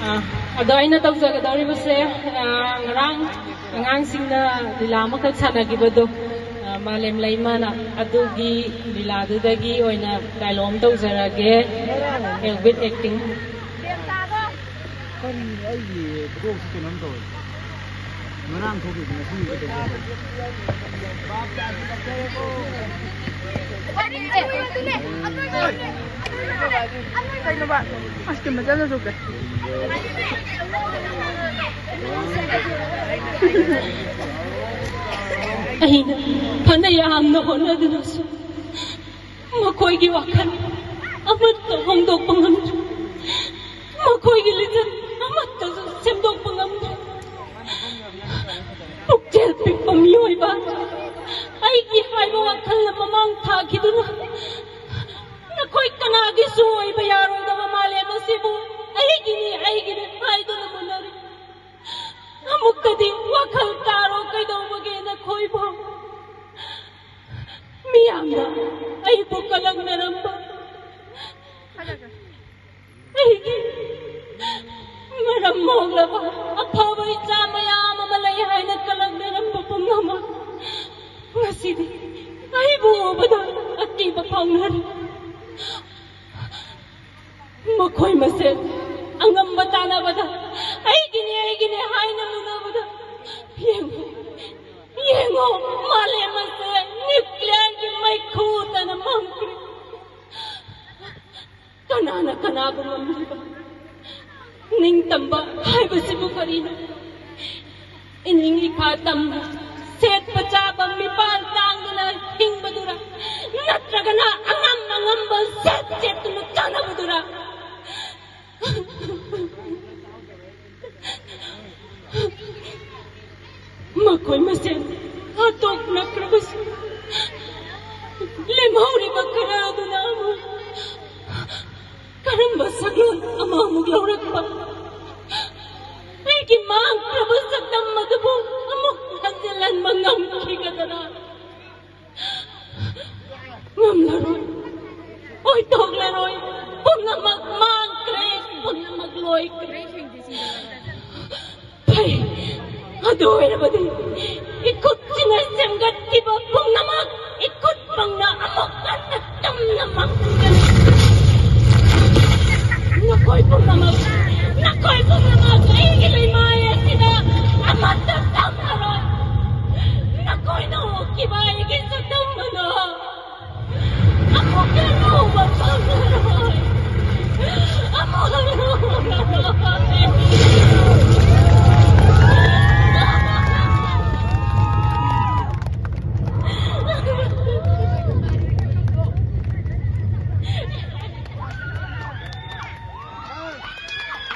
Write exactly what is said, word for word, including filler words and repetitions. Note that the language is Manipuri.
ꯑꯥ, ꯑꯗꯣ ꯑꯩꯅ ꯇꯧꯖꯒꯗꯧꯔꯤꯕꯁꯦ, ꯑꯥ, ꯉꯔꯥꯡ ꯑꯉꯥꯡꯁꯤꯡꯅ ꯂꯤꯂꯥ ꯑꯃꯈꯛ ꯁꯥꯟꯅꯈꯤꯕꯗꯣ, ꯑꯥ, ꯃꯥꯂꯦꯝ ꯂꯩꯃꯅ, ꯑꯗꯨꯒꯤ ꯂꯤꯂꯥꯗꯨꯗꯒꯤ ꯑꯣꯏꯅ ꯗꯥꯏꯂꯣꯛ ꯑꯃ ꯇꯧꯖꯔꯒꯦ, with acting. ꯀꯔꯤꯅꯣ ꯑꯩꯒꯤ ꯀꯣꯛꯁꯤ ꯀꯩꯅꯣꯝ ꯇꯧꯔꯦ꯫ ꯉꯔꯥꯡ ꯊꯣꯛꯈꯤꯕꯗꯨ ꯉꯁꯤ ꯀꯩꯗꯧꯕ? ꯀꯩꯅꯣꯕ? ꯑꯁ, ꯀꯩꯅꯣ ꯆꯠꯂ ꯊꯣꯛꯈ꯭ꯔꯦ꯫ ꯑꯩꯅ ꯐꯅ ꯌꯥꯝꯅ ꯍꯣꯠꯅꯗꯨꯅꯁꯨ ꯃꯈꯣꯏꯒꯤ ꯋꯥꯈꯜ ꯑꯃꯠꯇ ꯍꯣꯡꯗꯣꯛꯄ ꯉꯝꯗ꯭ꯔꯦ꯫ ꯃꯈꯣꯏꯒꯤ ꯂꯤꯆꯠ ꯑꯃꯠꯇꯁꯨ ꯁꯦꯝꯗꯣꯛꯄ ꯉꯝꯗ꯭ꯔꯦ꯫ ꯄꯨꯛꯆꯦꯜ ꯄꯤꯛꯄ ꯃꯤꯑꯣꯏꯕ, ꯑꯩꯒꯤ ꯍꯥꯏꯕ ꯋꯥꯈꯜꯅ ꯃꯃꯥꯡ ꯊꯥꯈꯤꯗꯨꯅ ꯅꯈꯣꯏ ꯀꯅꯥꯒꯤꯁꯨ ꯑꯣꯏꯕ ꯌꯥꯔꯣꯏꯗꯕ ꯃꯥꯂꯦꯝ ꯑꯁꯤꯕꯨ ꯑꯩꯒꯤꯅꯤ, ꯑꯩꯒꯤꯅꯤ ꯍꯥꯏꯗꯨꯅ ꯃꯨꯟꯅꯔꯤ꯫ ꯑꯃꯨꯛꯇꯗꯤ ꯋꯥꯈꯜ ꯇꯥꯔꯣ, ꯀꯩꯗꯧꯕꯒꯦ ꯅꯈꯣꯏꯕꯨ? ꯃꯤꯌꯥꯝꯅ ꯑꯩꯕꯨ ꯀꯂꯛꯅꯔꯝꯕ, ꯑꯩꯒꯤ ꯃꯔꯝ ꯃꯣꯛꯂꯕ ꯑꯐꯕ ꯏꯆꯥ ꯃꯌꯥꯝ ꯑꯃ ꯂꯩ ꯍꯥꯏꯅ ꯀꯂꯛꯅꯔꯝꯕ ꯄꯨꯝꯅꯃꯛ ꯉꯁꯤꯗꯤ ꯑꯩꯕꯨ ꯎꯕꯗ ꯑꯀꯤꯕ ꯐꯥꯎꯅꯔꯦ꯫ ꯃꯈꯣꯏ ꯃꯁꯦꯜ ꯑꯉꯝꯕ ꯇꯥꯟꯅꯕꯗ ꯑꯩꯒꯤꯅꯤ, ꯑꯩꯒꯤꯅꯤ ꯍꯥꯏꯅ ꯃꯨꯟꯅꯕꯗ ꯌꯦꯡꯉꯨ, ꯌꯦꯡꯉꯣ, ꯃꯥꯂꯦꯝ ꯑꯁꯦ ꯅ꯭ꯌꯨꯀ꯭ꯂꯤꯌꯔꯒꯤ ꯃꯩꯈꯨꯗꯅ ꯃꯝꯈ꯭ꯔꯦ꯫ ꯀꯅꯥꯅ ꯀꯅꯥꯕꯨ ꯉꯝꯂꯤꯕ? ꯅꯤꯡꯇꯝꯕ ꯍꯥꯏꯕꯁꯤꯕꯨ ꯀꯔꯤꯅꯣ? ꯏꯅꯤꯡ ꯏꯈꯥ ꯇꯝꯕ, ꯁꯦꯠꯄ ꯆꯥꯕ ꯃꯤꯄꯥꯜ ꯇꯥꯡꯗꯨꯅ ꯍꯤꯡꯕꯗꯨꯔ? ꯅꯠꯇ꯭ꯔꯒꯅ ꯑꯉꯝ ꯑꯉꯝꯕ ꯁꯦꯠ ꯁꯦꯠꯇꯨꯅ ꯆꯥꯅꯕꯗꯨꯔ? ꯃꯈꯣꯏ ꯃꯁꯦꯟ ꯍꯥꯠꯇꯣꯛꯅꯈ꯭ꯔꯕꯁꯨ, ꯂꯦꯝꯍꯧꯔꯤꯕ ꯈꯔ ꯑꯗꯨꯅ ꯑꯃꯨꯛ ꯀꯔꯝꯕ ꯁꯛꯂꯣꯟ ꯑꯃꯃꯨꯛ ꯂꯧꯔꯛꯄ? ꯑꯩꯒꯤ ꯃꯥꯡꯈ꯭ꯔꯕ ꯁꯛꯇꯝ ꯑꯗꯨꯕꯨ ꯑꯃꯨꯛ ꯍꯟꯖꯤꯜꯍꯟꯕ ꯉꯝꯈꯤꯒꯗꯔꯥ? ꯉꯝꯂꯔꯣꯏ, ꯑꯣꯏꯊꯣꯛꯂꯔꯣꯏ, ꯄꯨꯝꯅꯃꯛ ꯃꯥꯡꯈ꯭ꯔꯦ꯫ ꯄꯨꯝꯅꯃꯛ ꯂꯣꯏꯈ꯭ꯔꯦ꯫ ꯐꯩ, ꯑꯗꯨ ꯑꯣꯏꯔꯕꯗꯤ ꯏꯈꯨꯠꯁꯤꯅ ꯁꯦꯝꯒꯠꯈꯤꯕ ꯄꯨꯝꯅꯃꯛ ꯏꯈꯨꯠ ꯄꯪꯅ ꯑꯃꯨꯛ ꯍꯟꯅ ꯇꯝꯅ ꯃꯥꯡꯍꯟꯒꯅꯤ꯫ ꯅꯈꯣꯏ ꯄꯨꯝꯅꯃꯛ